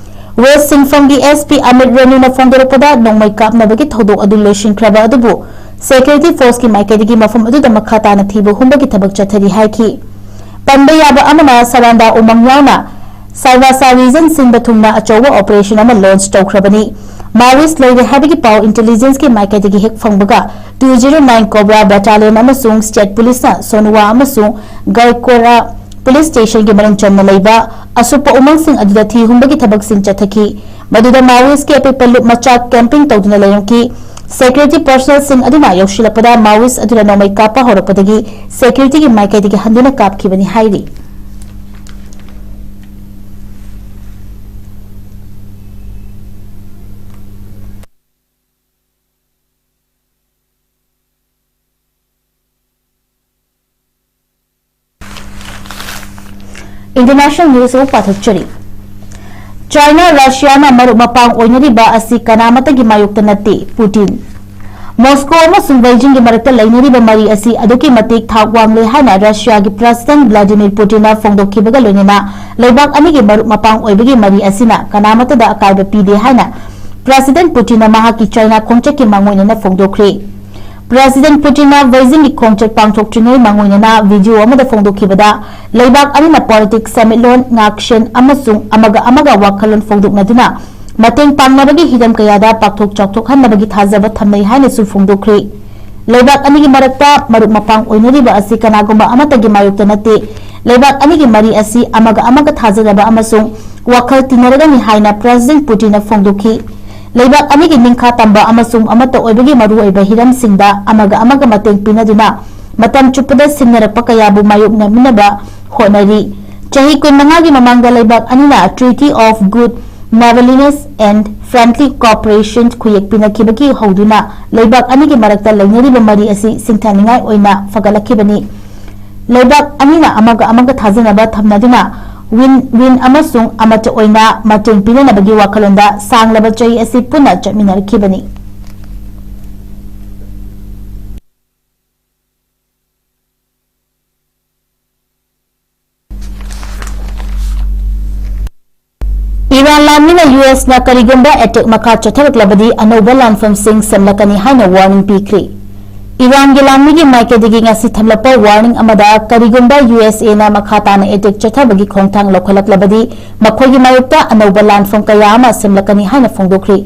ꯋꯦꯁ ꯁꯤꯡꯐꯝꯒꯤ ꯑꯦꯁ ꯄꯤ ꯑꯃꯤꯠ ꯔꯦꯅꯨꯅ ꯐꯣꯡꯗꯣꯔꯛꯄꯗ, ꯅꯣꯡꯃꯩ ꯀꯥꯞꯅꯕꯒꯤ ꯊꯧꯗꯣꯛ ꯑꯗꯨ ꯂꯣꯏꯁꯤꯟꯈ꯭ꯔꯕ ꯑꯗꯨꯕꯨ ꯁꯦꯀ꯭ꯌꯨꯔꯤꯇꯤ ꯐꯣꯔꯁꯀꯤ ꯃꯥꯏꯀꯩꯗꯒꯤ ꯃꯐꯝ ꯑꯗꯨꯗ ꯃꯈꯥ ꯇꯥꯅ ꯊꯤꯕ ꯍꯨꯝꯕꯒꯤ ꯊꯕꯛ ꯆꯠꯊꯔꯤ ꯍꯥꯏꯈꯤ꯫ ꯄꯟꯕ ꯌꯥꯕ ꯑꯃꯅ, ꯁꯔꯥꯟꯗꯥ ꯎꯃꯪ ꯌꯥꯎꯅ ꯁꯥꯏꯕꯥꯁꯥ ꯔꯤꯖꯟ ꯁꯤꯟꯕ ꯊꯨꯡꯅ ꯑꯆꯧꯕ ꯑꯣꯄꯔꯦꯁꯟ ꯑꯃ ꯂꯣꯟꯆ ꯇꯧꯈ꯭ꯔꯕꯅꯤ꯫ ꯃꯥꯑꯣꯏꯁ ꯂꯩꯔꯦ ꯍꯥꯏꯕꯒꯤ ꯄꯥꯎ ꯏꯟꯇꯦꯂꯤꯖꯦꯟꯁꯀꯤ ꯃꯥꯏꯀꯩꯗꯒꯤ ꯍꯦꯛ ꯐꯪꯕꯒ, ꯇꯨ ꯖꯤꯔꯣ ꯅꯥꯏꯟ ꯀꯣꯕ꯭ꯔꯥ ꯕꯦꯇꯥꯂꯤꯌꯟ ꯑꯃꯁꯨꯡ ꯁ꯭ꯇꯦꯠ ꯄꯨꯂꯤꯁꯅ ꯁꯣꯅꯨꯋꯥ ꯑꯃꯁꯨꯡ ꯒꯥꯏꯀꯣꯔꯥ ꯄꯨꯂꯤꯁ ꯁ꯭ꯇꯦꯁꯟꯒꯤ ꯃꯅꯨꯡ ꯆꯟꯅ ꯂꯩꯕ ꯑꯁꯣꯛꯄ ꯎꯃꯪꯁꯤꯡ ꯑꯗꯨꯗ ꯊꯤ ꯍꯨꯝꯕꯒꯤ ꯊꯕꯛꯁꯤꯡ ꯆꯠꯊꯈꯤ꯫ ꯃꯗꯨꯗ ꯃꯥꯑꯣꯏꯁꯀꯤ ꯑꯄꯤꯛꯄ ꯂꯨꯞ ꯃꯆꯥ ꯀꯦꯝꯄꯤꯡ ꯇꯧꯗꯨꯅ ꯂꯩꯔꯝꯈꯤ꯫ ꯁꯦꯀ꯭ꯌꯨꯔꯤꯇꯤ ꯄꯔꯁꯅꯦꯜꯁꯤꯡ ꯑꯗꯨꯅ ꯌꯧꯁꯤꯜꯂꯛꯄꯗ ꯃꯥꯑꯣꯏꯁ ꯑꯗꯨꯅ ꯅꯣꯡꯃꯩ ꯀꯥꯞꯄ ꯍꯧꯔꯛꯄꯗꯒꯤ ꯁꯦꯀ꯭ꯌꯨꯔꯤꯇꯤꯒꯤ ꯃꯥꯏꯀꯩꯗꯒꯤ ꯍꯟꯗꯨꯅ ꯀꯥꯞꯈꯤꯕꯅꯤ ꯍꯥꯏꯔꯤ꯫ International news ꯑꯃ ꯄꯥꯊꯣꯛꯆꯔꯤ꯫ ꯆꯥꯏꯅꯥ ꯔꯁꯤꯌꯥꯅ ꯃꯔꯨꯞ ꯃꯄꯥꯡ ꯑꯣꯏꯅꯔꯤꯕ ꯑꯁꯤ ꯀꯅꯥꯃꯠꯇꯒꯤ ꯃꯥꯌꯣꯛꯇ ꯅꯠꯇꯦ, ꯄꯨꯇꯤꯟ꯫ ꯃꯣꯁꯀꯣ ꯑꯃꯁꯨꯡ ꯕꯩꯖꯤꯡꯒꯤ ꯃꯔꯛꯇ ꯂꯩꯅꯔꯤꯕ ꯃꯔꯤ ꯑꯁꯤ ꯑꯗꯨꯛꯀꯤ ꯃꯇꯤꯛ ꯊꯥꯛ ꯋꯥꯡꯂꯦ ꯍꯥꯏꯅ ꯔꯁꯤꯌꯥꯒꯤ ꯄ꯭ꯔꯁꯤꯗꯦꯟ ꯚ꯭ꯂꯥꯗꯤꯃꯤꯔ ꯄꯨꯇꯤꯟꯅ ꯐꯣꯡꯗꯣꯛꯈꯤꯕꯒ ꯂꯣꯏꯅꯅ ꯂꯩꯕꯥꯛ ꯑꯅꯤꯒꯤ ꯃꯔꯨꯞ ꯃꯄꯥꯡ ꯑꯣꯏꯕꯒꯤ ꯃꯔꯤ ꯑꯁꯤꯅ ꯀꯅꯥꯃꯠꯇꯗ ꯑꯀꯥꯏꯕ ꯄꯤꯗꯦ ꯍꯥꯏꯅ ꯄ꯭ꯔꯁꯤꯗꯦꯟ ꯄꯨꯇꯤꯟꯅ ꯃꯍꯥꯛꯀꯤ ꯆꯥꯏꯅꯥ ꯈꯣꯡꯆꯠꯀꯤ ꯃꯥꯡꯑꯣꯏꯅꯅ ꯐꯣꯡꯗꯣꯛꯈ꯭ꯔꯦ꯫ ꯄ꯭ꯔꯁꯤꯗꯦꯟ ꯄꯨꯇꯤꯟꯅ ꯕꯩꯖꯤꯡꯒꯤ ꯈꯣꯡꯆꯠ ꯄꯥꯡꯊꯣꯛꯇ꯭ꯔꯤꯉꯩ ꯃꯥꯡꯑꯣꯏꯅꯅ ꯚꯤꯗꯤꯑꯣ ꯑꯃꯗ ꯐꯣꯡꯗꯣꯛꯈꯤꯕꯗ, ꯂꯩꯕꯥꯛ ꯑꯅꯤꯅ ꯄꯣꯂꯤꯇꯤꯛꯁ, ꯁꯦꯟꯃꯤꯠꯂꯣꯟ, ꯉꯥꯛꯁꯦꯟ ꯑꯃꯁꯨꯡ ꯑꯃꯒ ꯑꯃꯒ ꯋꯥꯈꯜꯂꯣꯟ ꯐꯣꯡꯗꯣꯛꯅꯗꯨꯅ ꯃꯇꯦꯡ ꯄꯥꯡꯅꯕꯒꯤ ꯍꯤꯔꯝ ꯀꯌꯥꯗ ꯄꯥꯛꯊꯣꯛ ꯆꯥꯎꯊꯣꯛꯍꯟꯅꯕꯒꯤ ꯊꯥꯖꯕ ꯊꯝꯅꯩ ꯍꯥꯏꯅꯁꯨ ꯐꯣꯡꯗꯣꯛꯈ꯭ꯔꯤ꯫ ꯂꯩꯕꯥꯛ ꯑꯅꯤꯒꯤ ꯃꯔꯛꯇ ꯃꯔꯨꯞ ꯃꯄꯥꯡ ꯑꯣꯏꯅꯔꯤꯕ ꯑꯁꯤ ꯀꯅꯥꯒꯨꯝꯕ ꯑꯃꯠꯇꯒꯤ ꯃꯥꯌꯣꯛꯇ ꯅꯠꯇꯦ꯫ ꯂꯩꯕꯥꯛ ꯑꯅꯤꯒꯤ ꯃꯔꯤ ꯑꯁꯤ ꯑꯃꯒ ꯑꯃꯒ ꯊꯥꯖꯅꯕ ꯑꯃꯁꯨꯡ ꯋꯥꯈꯜ ꯇꯤꯟꯅꯔꯒꯅꯤ ꯍꯥꯏꯅ ꯄ꯭ꯔꯁꯤꯗꯦꯟ ꯄꯨꯇꯤꯟꯅ ꯐꯣꯡꯗꯣꯛꯈꯤ꯫ ꯂꯩꯕꯥꯛ ꯑꯅꯤꯒꯤ ꯅꯤꯡꯈꯥ ꯇꯝꯕ ꯑꯃꯁꯨꯡ ꯑꯃꯠꯇ ꯑꯣꯏꯕꯒꯤ ꯃꯔꯨꯑꯣꯏꯕ ꯍꯤꯔꯝꯁꯤꯡꯗ ꯑꯃꯒ ꯑꯃꯒ ꯃꯇꯦꯡ ꯄꯤꯅꯗꯨꯅ ꯃꯇꯝ ꯆꯨꯞꯄꯗ ꯁꯤꯡꯅꯔꯛꯄ ꯀꯌꯥꯕꯨ ꯃꯥꯌꯣꯛꯅꯃꯤꯟꯅꯕ ꯍꯣꯠꯅꯔꯤ꯫ ꯆꯍꯤ ꯀꯨꯟꯃꯉꯥꯒꯤ ꯃꯃꯥꯡꯗ ꯂꯩꯕꯥꯛ ꯑꯅꯤꯅ Treaty of Good Neighborliness and Friendly Cooperation ꯈꯨꯌꯦꯛ ꯄꯤꯅꯈꯤꯕꯒꯤ ꯍꯧꯗꯨꯅ ꯂꯩꯕꯥꯛ ꯑꯅꯤꯒꯤ ꯃꯔꯛꯇ ꯂꯩꯅꯔꯤꯕ ꯃꯔꯤ ꯑꯁꯤ ꯁꯤꯡꯊꯥꯅꯤꯡꯉꯥꯏ ꯑꯣꯏꯅ ꯐꯒꯠꯂꯛꯈꯤꯕꯅꯤ꯫ ꯂꯩꯕꯥꯛ ꯑꯅꯤꯅ ꯑꯃꯒ ꯑꯃꯒ ꯊꯥꯖꯅꯕ ꯊꯝꯅꯗꯨꯅ win-win ꯑꯃꯁꯨꯡ ꯑꯃꯠꯇ ꯑꯣꯏꯅ ꯃꯇꯦꯡ ꯄꯤꯅꯅꯕꯒꯤ ꯋꯥꯈꯜꯂꯣꯟꯗ ꯁꯥꯡꯂꯕ ꯆꯍꯤ ꯑꯁꯤ ꯄꯨꯟꯅ ꯆꯠꯃꯤꯟꯅꯔꯛꯈꯤꯕꯅꯤ꯫ ꯏꯔꯥꯟ ꯂꯥꯟꯃꯤꯅ ꯌꯨ ꯑꯦꯁꯅ ꯀꯔꯤꯒꯨꯝꯕ ꯑꯦꯇꯦꯛ ꯃꯈꯥ ꯆꯠꯊꯔꯛꯂꯕꯗꯤ ꯑꯅꯧꯕ ꯂꯥꯟꯐꯝꯁꯤꯡ ꯁꯦꯝꯂꯛꯀꯅꯤ ꯍꯥꯏꯅ ꯋꯥꯔꯅꯤꯡ ꯄꯤꯈ꯭ꯔꯤ꯫ ꯏꯔꯥꯟꯒꯤ ꯂꯥꯟꯃꯤꯒꯤ ꯃꯥꯏꯀꯩꯗꯒꯤ ꯉꯁꯤ ꯊꯝꯂꯛꯄ ꯋꯥꯔꯅꯤꯡ ꯑꯃꯗ ꯀꯔꯤꯒꯨꯝꯕ ꯌꯨ ꯑꯦꯁ ꯑꯦꯅ ꯃꯈꯥ ꯇꯥꯅ ꯑꯦꯇꯦꯛ ꯆꯠꯊꯕꯒꯤ ꯈꯣꯡꯊꯥꯡ ꯂꯧꯈꯠꯂꯛꯂꯕꯗꯤ ꯃꯈꯣꯏꯒꯤ ꯃꯥꯌꯣꯛꯇ ꯑꯅꯧꯕ ꯂꯥꯟꯐꯝ ꯀꯌꯥ ꯑꯃ ꯁꯦꯝꯂꯛꯀꯅꯤ ꯍꯥꯏꯅ ꯐꯣꯡꯗꯣꯛꯈ꯭ꯔꯤ꯫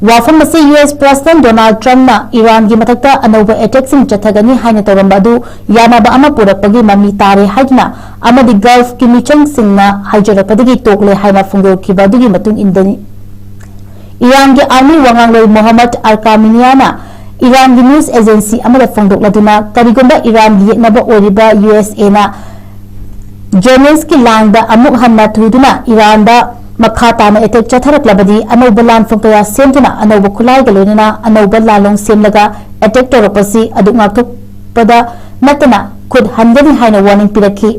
ꯋꯥꯐꯝ ꯑꯁꯤ ꯌꯨ ꯑꯦꯁ ꯄ꯭ꯔꯁꯤꯗꯦꯟ ꯗꯣꯅꯥꯜꯗ ꯇ꯭ꯔꯝꯞꯅ ꯏꯔꯥꯟꯒꯤ ꯃꯊꯛꯇ ꯑꯅꯧꯕ ꯑꯦꯇꯦꯛꯁꯤꯡ ꯆꯠꯊꯒꯅꯤ ꯍꯥꯏꯅ ꯇꯧꯔꯝꯕ ꯑꯗꯨ ꯌꯥꯅꯕ ꯑꯃ ꯄꯨꯔꯛꯄꯒꯤ ꯃꯃꯤ ꯇꯥꯔꯦ ꯍꯥꯏꯗꯨꯅ ꯑꯃꯗꯤ ꯒꯜꯐꯀꯤ ꯃꯤꯆꯪꯁꯤꯡꯅ ꯍꯥꯏꯖꯔꯛꯄꯗꯒꯤ ꯇꯣꯛꯂꯦ ꯍꯥꯏꯅ ꯐꯣꯡꯗꯣꯛꯈꯤꯕ ꯑꯗꯨꯒꯤ ꯃꯇꯨꯡ ꯏꯟꯗꯅꯤ꯫ ꯏꯔꯥꯟꯒꯤ ꯑꯥꯔꯃꯤ ꯋꯥꯉꯥꯡꯂꯣꯏ ꯃꯣꯍꯝꯃꯗ ꯑꯜꯀꯥꯃꯤꯅꯤꯌꯥꯅ ꯏꯔꯥꯟꯒꯤ ꯅ꯭ꯌꯨꯁ ꯑꯦꯖꯦꯟꯁꯤ ꯑꯃꯗ ꯐꯣꯡꯗꯣꯛꯂꯗꯨꯅ ꯀꯔꯤꯒꯨꯝꯕ ꯏꯔꯥꯟꯒꯤ ꯌꯦꯛꯅꯕ ꯑꯣꯏꯔꯤꯕ ꯌꯨ ꯑꯦꯁ ꯑꯦꯅ ꯖꯦꯅꯤꯁꯀꯤ ꯂꯥꯡꯗ ꯑꯃꯨꯛ ꯍꯟꯅ ꯊꯨꯗꯨꯅ ꯏꯔꯥꯟꯗ ꯃꯈꯥ ꯇꯥꯅ ꯑꯦꯇꯦꯛ ꯆꯠꯊꯔꯛꯂꯕꯗꯤ ꯑꯅꯧꯕ ꯂꯥꯟꯐꯝ ꯀꯌꯥ ꯁꯦꯝꯗꯨꯅ ꯑꯅꯧꯕ ꯈꯨꯠꯂꯥꯏꯒ ꯂꯣꯏꯅꯅ ꯑꯅꯧꯕ ꯂꯥꯂꯣꯡ ꯁꯦꯝꯂꯒ ꯑꯦꯇꯦꯛ ꯇꯧꯔꯛꯄꯁꯤ ꯑꯗꯨꯛ ꯉꯥꯛꯊꯣꯛꯄꯗ ꯅꯠꯇꯅ ꯈꯨꯠ ꯍꯟꯒꯅꯤ ꯍꯥꯏꯅ ꯋꯥꯔꯅꯤꯡ ꯄꯤꯔꯛꯈꯤ꯫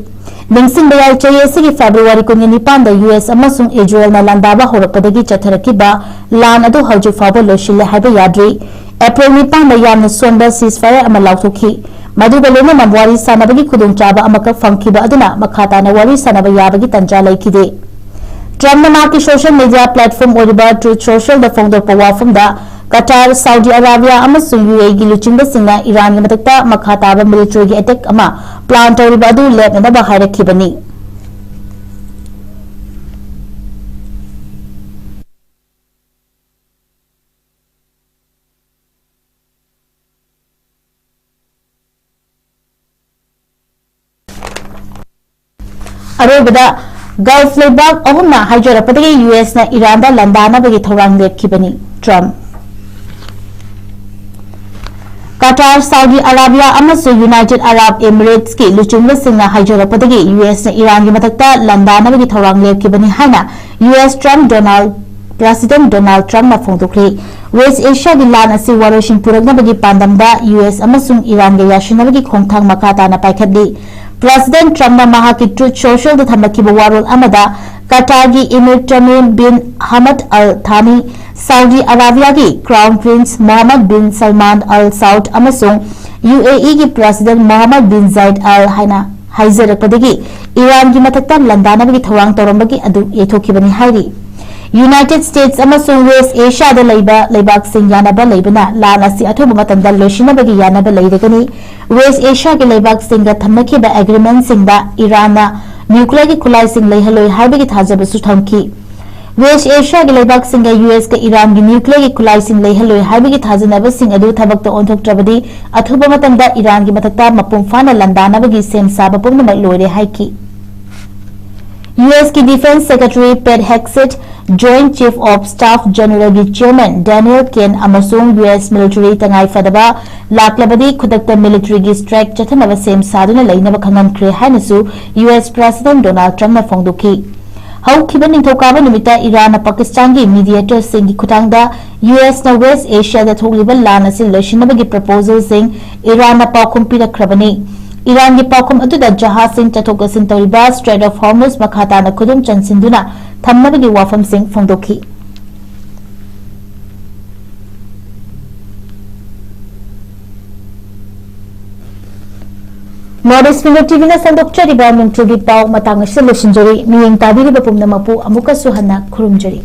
ꯅꯤꯡꯁꯤꯡꯕ ꯌꯥꯏ, ꯆꯍꯤ ꯑꯁꯤꯒꯤ ꯐꯦꯕ꯭ꯔꯨꯋꯥꯔꯤ ꯀꯨꯟꯒ ꯅꯤꯄꯥꯟꯗ ꯌꯨ ꯑꯦꯁ ꯑꯃꯁꯨꯡ ꯏꯖꯔꯦꯜꯅ ꯂꯥꯟꯗꯥꯕ ꯍꯧꯔꯛꯄꯗꯒꯤ ꯆꯠꯊꯔꯛꯈꯤꯕ ꯂꯥꯟ ꯑꯗꯨ ꯍꯧꯖꯤꯛ ꯐꯥꯎꯕ ꯂꯣꯏꯁꯤꯜꯂꯦ ꯍꯥꯏꯕ ꯌꯥꯗ꯭ꯔꯤ꯫ ꯑꯦꯄ꯭ꯔꯤꯜ ꯅꯤꯄꯥꯟꯗ ꯌꯥꯝꯅ ꯁꯣꯟꯕ ceasefire ꯑꯃ ꯂꯥꯎꯊꯣꯛꯈꯤ꯫ ꯃꯗꯨꯒ ꯂꯣꯏꯅꯅ ꯋꯥꯔꯤ ꯁꯥꯅꯕꯒꯤ ꯈꯨꯗꯣꯡꯆꯥꯕ ꯑꯃꯈꯛ ꯐꯪꯈꯤꯕ ꯑꯗꯨꯅ ꯃꯈꯥ ꯇꯥꯅ ꯋꯥꯔꯤ ꯁꯥꯅꯕ ꯌꯥꯕꯒꯤ ꯇꯥꯟꯖꯥ ꯂꯩꯈꯤꯗꯦ꯫ ꯇ꯭ꯔꯝꯞꯅ ꯃꯍꯥꯛꯀꯤ social media platform ꯑꯣꯏꯔꯤꯕ Truth Socialꯗ ꯐꯣꯡꯗꯣꯛꯄ ꯋꯥꯐꯝꯗ, ꯀꯇꯥꯔ, ꯁꯥꯎꯗꯤ ꯑꯔꯥꯕꯤꯌꯥ ꯑꯃꯁꯨꯡ ꯌꯨ ꯑꯦ ꯏꯒꯤ ꯂꯨꯆꯤꯡꯕꯁꯤꯡꯅ ꯏꯔꯥꯟꯒꯤ ꯃꯊꯛꯇ ꯃꯈꯥ ꯇꯥꯕ militaryꯒꯤ attack ꯑꯃ plan ꯇꯧꯔꯤꯕ ꯑꯗꯨ ꯂꯦꯞꯅꯅꯕ ꯍꯥꯏꯔꯛꯈꯤꯕꯅꯤ꯫ ꯑꯔꯣꯏꯕꯗ, Gulf ꯂꯩꯕꯥꯛ ꯑꯍꯨꯝꯅ ꯍꯥꯏꯖꯔꯛꯄꯗꯒꯤ ꯌꯨ ꯑꯦꯁꯅ ꯏꯔꯥꯟꯗ ꯂꯥꯟꯗꯥꯅꯕꯒꯤ ꯊꯧꯔꯥꯡ ꯂꯦꯞꯈꯤꯕꯅꯤ꯫ ꯇ꯭ꯔꯝꯞ꯫ ꯀꯇꯥꯔ, ꯁꯥꯎꯗꯤ ꯑꯔꯥꯕꯤꯌꯥ ꯑꯃꯁꯨꯡ United Arab Emiratesꯀꯤ ꯂꯨꯆꯤꯡꯕꯁꯤꯡꯅ ꯍꯥꯏꯖꯔꯛꯄꯗꯒꯤ ꯌꯨ ꯑꯦꯁꯅ ꯏꯔꯥꯟꯒꯤ ꯃꯊꯛꯇ ꯂꯥꯟꯗꯥꯅꯕꯒꯤ ꯊꯧꯔꯥꯡ ꯂꯦꯞꯈꯤꯕꯅꯤ ꯍꯥꯏꯅ U S Trump Donald, President Donald Trumpꯅ ꯐꯣꯡꯗꯣꯛꯈ꯭ꯔꯦ꯫ West Asiaꯒꯤ ꯂꯥꯟ ꯑꯁꯤ ꯋꯥꯔꯣꯏꯁꯤꯟ ꯄꯨꯔꯛꯅꯕꯒꯤ ꯄꯥꯟꯗꯝꯗ ꯌꯨ ꯑꯦꯁ ꯑꯃꯁꯨꯡ ꯏꯔꯥꯟꯒ ꯌꯥꯁꯤꯟꯅꯕꯒꯤ ꯈꯣꯡꯊꯥꯡ ꯃꯈꯥ ꯇꯥꯅ ꯄꯥꯏꯈꯠꯂꯤ꯫ President Trumpꯅ ꯃꯍꯥꯛꯀꯤ Truth Socialꯗ ꯊꯝꯂꯛꯈꯤꯕ ꯋꯥꯔꯣꯜ ꯑꯃꯗ, ꯀꯇꯥꯔꯒꯤ Emir Tamim bin Hamad Al Thani, Saudi ꯑꯔꯥꯕꯤꯌꯥꯒꯤ Crown Prince Mohammed bin Salman Al Saud ꯑꯃꯁꯨꯡ ꯌꯨ ꯑꯦ ꯏꯒꯤ President Mohammed bin Zayed Al ꯍꯥꯏꯅ ꯍꯥꯏꯖꯔꯛꯄꯗꯒꯤ ꯏꯔꯥꯟꯒꯤ ꯃꯊꯛꯇ ꯂꯥꯟꯗꯥꯅꯕꯒꯤ ꯊꯧꯔꯥꯡ ꯇꯧꯔꯝꯕꯒꯤ ꯑꯗꯨ ꯌꯩꯊꯣꯛꯈꯤꯕꯅꯤ ꯍꯥꯏꯔꯤ꯫ United States ꯑꯃꯁꯨꯡ West Asiaꯗ ꯂꯩꯕ ꯂꯩꯕꯥꯛꯁꯤꯡ ꯌꯥꯅꯕ ꯂꯩꯕꯅ ꯂꯥꯟ ꯑꯁꯤ ꯑꯊꯨꯕ ꯃꯇꯝꯗ ꯂꯣꯏꯁꯤꯟꯅꯕꯒꯤ ꯌꯥꯅꯕ ꯂꯩꯔꯒꯅꯤ꯫ West Asiaꯒꯤ ꯂꯩꯕꯥꯛꯁꯤꯡꯒ ꯊꯝꯅꯈꯤꯕ agreementꯁꯤꯡꯗ ꯏꯔꯥꯟꯅ nuclearꯒꯤ ꯈꯨꯠꯂꯥꯏꯁꯤꯡ ꯂꯩꯍꯜꯂꯣꯏ ꯍꯥꯏꯕꯒꯤ ꯊꯥꯖꯕꯁꯨ ꯊꯝꯈꯤ꯫ West Asiaꯒꯤ ꯂꯩꯕꯥꯛꯁꯤꯡꯒ ꯌꯨ ꯑꯦꯁꯀ ꯏꯔꯥꯟꯒꯤ nuclearꯒꯤ ꯈꯨꯠꯂꯥꯏꯁꯤꯡ ꯂꯩꯍꯜꯂꯣꯏ ꯍꯥꯏꯕꯒꯤ ꯊꯥꯖꯅꯕꯁꯤꯡ ꯑꯗꯨ ꯊꯕꯛꯇ ꯑꯣꯟꯊꯣꯛꯇ꯭ꯔꯕꯗꯤ ꯑꯊꯨꯕ ꯃꯇꯝꯗ ꯏꯔꯥꯟꯒꯤ ꯃꯊꯛꯇ ꯃꯄꯨꯡ ꯐꯥꯅ ꯂꯥꯟꯗꯥꯅꯕꯒꯤ ꯁꯦꯝ ꯁꯥꯕ ꯄꯨꯝꯅꯃꯛ ꯂꯣꯏꯔꯦ ꯍꯥꯏꯈꯤ꯫ ꯌꯨ ꯑꯦꯁꯀꯤ Defense Secretary Pete Hegseth, Joint Chief of Staff Generalꯒꯤ Chairman Daniel Ken ꯑꯃꯁꯨꯡ ꯌꯨ ꯑꯦꯁ military ꯇꯉꯥꯏ ꯐꯗꯕ ꯂꯥꯛꯂꯕꯗꯤ ꯈꯨꯗꯛꯇ militaryꯒꯤ strike ꯆꯠꯊꯅꯕ ꯁꯦꯝ ꯁꯥꯗꯨꯅ ꯂꯩꯅꯕ ꯈꯪꯍꯟꯈ꯭ꯔꯦ ꯍꯥꯏꯅꯁꯨ ꯌꯨ ꯑꯦꯁ President Donald Trumpꯅ ꯐꯣꯡꯗꯣꯛꯈꯤ꯫ ꯍꯧꯈꯤꯕ ꯅꯤꯡꯊꯧꯀꯥꯕ ꯅꯨꯃꯤꯠꯇ ꯏꯔꯥꯟꯅ ꯄꯥꯀꯤꯁꯇꯥꯟꯒꯤ mediatorꯁꯤꯡꯒꯤ ꯈꯨꯠꯊꯥꯡꯗ ꯌꯨ ꯑꯦꯁꯅ West Asiaꯗ ꯊꯣꯛꯂꯤꯕ ꯂꯥꯟ ꯑꯁꯤ ꯂꯣꯏꯁꯤꯟꯅꯕꯒꯤ proposalꯁꯤꯡ ꯏꯔꯥꯟꯅ ꯄꯥꯎꯈꯨꯝ ꯄꯤꯔꯛꯈ꯭ꯔꯕꯅꯤ꯫ ꯏꯔꯥꯟꯒꯤ ꯄꯥꯎꯈꯨꯝ ꯑꯗꯨꯗ ꯖꯍꯥꯖꯁꯤꯡ ꯆꯠꯊꯣꯛ ꯆꯠꯁꯤꯟ ꯇꯧꯔꯤꯕ Strait of Hormuz ꯃꯈꯥ ꯇꯥꯅ ꯈꯨꯗꯨꯝ ꯆꯟꯁꯤꯟꯗꯨꯅ ꯊꯝꯅꯕꯒꯤ ꯋꯥꯐꯝꯁꯤꯡ ꯐꯣꯡꯗꯣꯛꯈꯤ꯫ North East Finger T V ꯅ ꯁꯟꯗꯣꯛꯆꯔꯤꯕ ꯃꯤꯡꯊꯤꯜꯒꯤ ꯄꯥꯎ ꯃꯇꯥꯡ ꯑꯁꯤꯗ ꯂꯣꯏꯁꯤꯟꯖꯔꯤ꯫ ꯃꯤꯠꯌꯦꯡ ꯇꯥꯕꯤꯔꯤꯕ ꯄꯨꯝꯅꯃꯛꯄꯨ ꯑꯃꯨꯛꯀꯁꯨ ꯍꯟꯅ ꯈꯨꯔꯨꯝꯖꯔꯤ꯫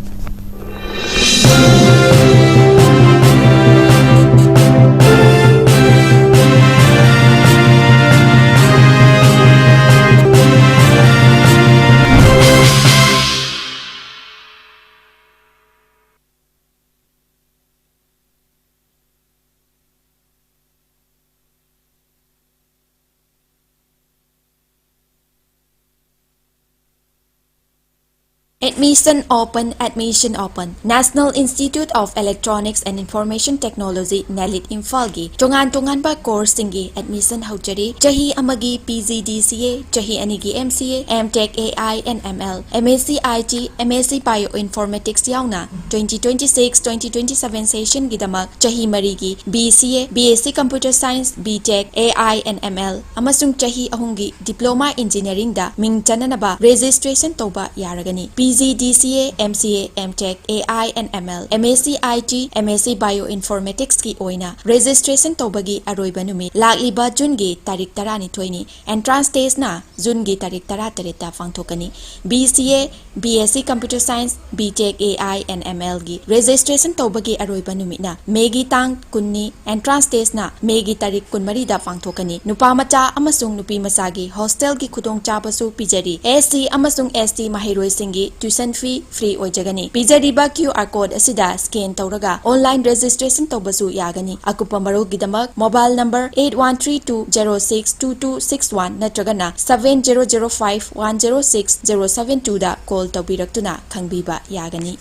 Admission open, admission open. National Institute of Electronics and Information Technology, NELIT ꯏꯝꯐꯥꯜꯒꯤ ꯇꯣꯉꯥꯟ ꯇꯣꯉꯥꯟꯕ courseꯁꯤꯡꯒꯤ admission ꯍꯧꯖꯔꯤ꯫ ꯆꯍꯤ ꯑꯃꯒꯤ P G D C A, ꯆꯍꯤ ꯑꯅꯤꯒꯤ M C A, M Tech A I and M L, M S C I T, M S C Bioinformatics ꯌꯥꯎꯅ twenty twenty-six, twenty twenty-seven sessionꯒꯤꯗꯃꯛ ꯆꯍꯤ ꯃꯔꯤꯒꯤ B C A, B S C Computer Science, B Tech, A I and M L ꯑꯃꯁꯨꯡ ꯆꯍꯤ ꯑꯍꯨꯝꯒꯤ Diploma Engineeringꯗ ꯃꯤꯡ ꯆꯟꯅꯅꯕ registration ꯇꯧꯕ ꯌꯥꯔꯒꯅꯤ꯫ P G D C A, M C A, M Tech, A I and M L, M S C I T, M S C Bioinformaticsꯀꯤ ꯑꯣꯏꯅ registration ꯇꯧꯕꯒꯤ ꯑꯔꯣꯏꯕ ꯅꯨꯃꯤꯠ ꯂꯥꯛꯂꯤꯕ Juneꯒꯤ ꯇꯥꯔꯤꯛ ꯇꯔꯥꯅꯤꯊꯣꯏꯅꯤ꯫ Entrance testꯅ Juneꯒꯤ ꯇꯥꯔꯤꯛ ꯇꯔꯥꯇꯔꯦꯠꯇ ꯄꯥꯡꯊꯣꯛꯀꯅꯤ꯫ B C A, B S C Computer Science, B Tech A I and M Lꯒꯤ registration ꯇꯧꯕꯒꯤ ꯑꯔꯣꯏꯕ ꯅꯨꯃꯤꯠꯅ Mayꯒꯤ ꯇꯥꯡ ꯀꯨꯟꯅꯤ꯫ Entrance testꯅ Mayꯒꯤ ꯇꯥꯔꯤꯛ ꯀꯨꯟꯃꯔꯤꯗ ꯄꯥꯡꯊꯣꯛꯀꯅꯤ꯫ ꯅꯨꯄꯥ ꯃꯆꯥ ꯑꯃꯁꯨꯡ ꯅꯨꯄꯤ ꯃꯆꯥꯒꯤ hostelꯒꯤ ꯈꯨꯗꯣꯡꯆꯥꯕꯁꯨ ꯄꯤꯖꯔꯤ꯫ S C ꯑꯃꯁꯨꯡ S T ꯃꯍꯩꯔꯣꯏꯁꯤꯡꯒꯤ tuition fee free ꯑꯣꯏꯖꯒꯅꯤ꯫ ꯄꯤꯖꯔꯤꯕ Q R code ꯑꯁꯤꯗ scan ꯇꯧꯔꯒ online registration ꯇꯧꯕꯁꯨ ꯌꯥꯒꯅꯤ꯫ ꯑꯀꯨꯞꯄ ꯃꯔꯣꯜꯒꯤꯗꯃꯛ mobile number eight one three two zero six two two six one ꯅꯠꯇ꯭ꯔꯒꯅ seven zero zero five one zero six zero seven twoꯗ call ꯇꯧꯕꯤꯔꯛꯇꯨꯅ ꯈꯪꯕꯤꯕ ꯌꯥꯒꯅꯤ꯫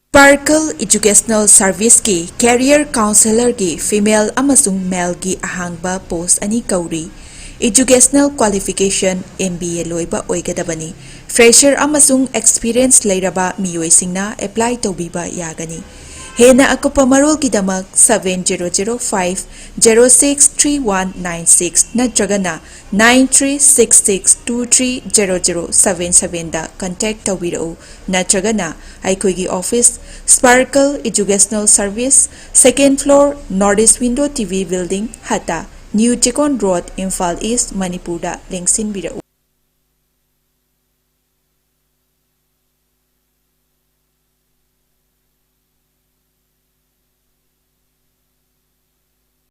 Sparkle Educational Serviceꯀꯤ Career Counselorꯒꯤ female ꯑꯃꯁꯨꯡ maleꯒꯤ ꯑꯍꯥꯡꯕ post ꯑꯅꯤ ꯀꯧꯔꯤ꯫ Educational qualification M B A ꯂꯣꯏꯕ ꯑꯣꯏꯒꯗꯕꯅꯤ꯫ Fresher ꯑꯃꯁꯨꯡ experience ꯂꯩꯔꯕ ꯃꯤꯑꯣꯏꯁꯤꯡꯅ apply ꯇꯧꯕꯤꯕ ꯌꯥꯒꯅꯤ꯫ ꯍꯦꯟꯅ ꯑꯀꯨꯞꯄ ꯃꯔꯣꯜꯒꯤꯗꯃꯛ seven zero zero five zero six three one nine six ꯅꯠꯇ꯭ꯔꯒꯅ nine three six six two three zero zero seven seven ꯗ contact ꯇꯧꯕꯤꯔꯛꯎ, ꯅꯠꯇ꯭ꯔꯒꯅ ꯑꯩꯈꯣꯏꯒꯤ office, Sparkle Educational Service, second floor, North East Window T V Building, ꯍꯠꯇ, New Chekon Road, Imphal east, ꯃꯅꯤꯄꯨꯔꯗ ꯂꯦꯡꯁꯤꯟꯕꯤꯔꯛꯎ꯫